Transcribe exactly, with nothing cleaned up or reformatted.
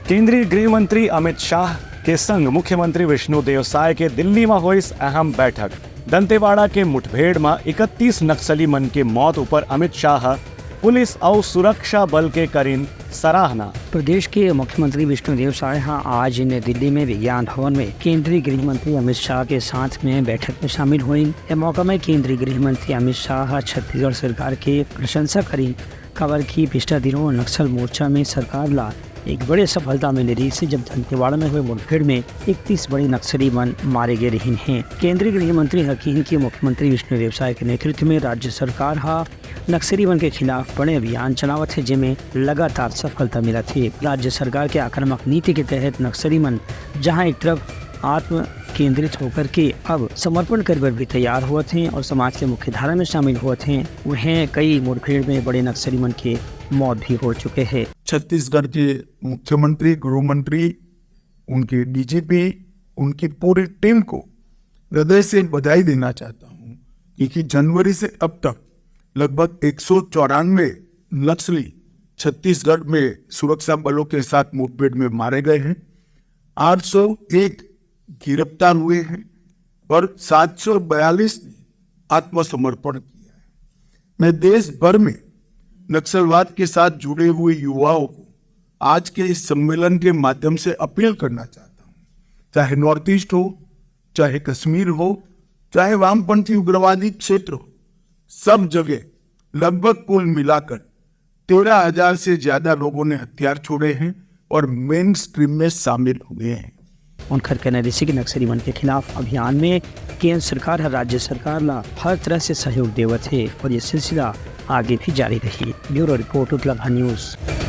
केंद्रीय गृह मंत्री अमित शाह के संग मुख्यमंत्री विष्णु देव साय के दिल्ली म होइस अहम बैठक। दंतेवाड़ा के मुठभेड़ म इकतीस नक्सली मन के मौत ऊपर अमित शाह ह पुलिस अउ सुरक्षा बल के करिन सराहना। प्रदेश के मुख्यमंत्री विष्णुदेव साय ह आज नई दिल्ली में विज्ञान भवन में केंद्रीय गृह मंत्री अमित शाह के साथ में बैठक में शामिल होइन। ए मौका में केंद्रीय गृह मंत्री अमित शाह ह छत्तीसगढ़ सरकार के प्रशंसा करिन, काबर कि पिछला दिनों नक्सल मोर्चा में सरकार ला एक बड़े सफलता मिले रहिस हे, जब दंतेवाड़ा में हुए मुठभेड़ में इकतीस बड़े नक्सली मन मारे गए रहिन हे। केंद्रीय गृह मंत्री ह किहिन कि मुख्यमंत्री विष्णुदेव साय के नेतृत्व में राज्य सरकार ह नक्सली मन के खिलाफ बड़े अभियान चलावत हे, जेमे लगातार सफलता मिलत हे। राज्य सरकार के आक्रामक नीति के तहत नक्सली मन जहां एक तरफ आत्म केंद्रित होकर के अब समर्पण करे बर भी तैयार होवत हे और समाज के मुख्य धारा में शामिल होवत हे, उहें कई मुठभेड़ में बड़े नक्सली मन के मौत भी हो चुके हे। छत्तीसगढ़ के मुख्यमंत्री, गृह मंत्री, उनके डीजीपी, उनकी पूरी टीम को हृदय से बधाई देना चाहता हूं, क्योंकि जनवरी से अब तक लगभग एक सौ चौरानवे नक्सली छत्तीसगढ़ में सुरक्षा बलों के साथ मुठभेड़ में मारे गए हैं, आठ सौ एक गिरफ्तार हुए हैं और सात सौ बयालीस ने आत्मसमर्पण किया है। मैं देश भर में नक्सलवाद के साथ जुड़े हुए युवाओं को आज के इस सम्मेलन के माध्यम से अपील करना चाहता हूं, चाहे नॉर्थ ईस्ट हो, चाहे कश्मीर हो, चाहे वामपंथी उग्रवादी क्षेत्र हो, सब जगह लगभग कुल मिलाकर तेरह हजार से ज्यादा लोगों ने हथियार छोड़े हैं और मेन स्ट्रीम में शामिल हुए हैं। उनकर कहना रिहिस कि नक्सली मन के खिलाफ अभियान में केंद्र सरकार ह राज्य सरकार ला हर तरह से सहयोग देवत हे और ये सिलसिला आगे भी जारी रही। Bureau report, Utlabha news.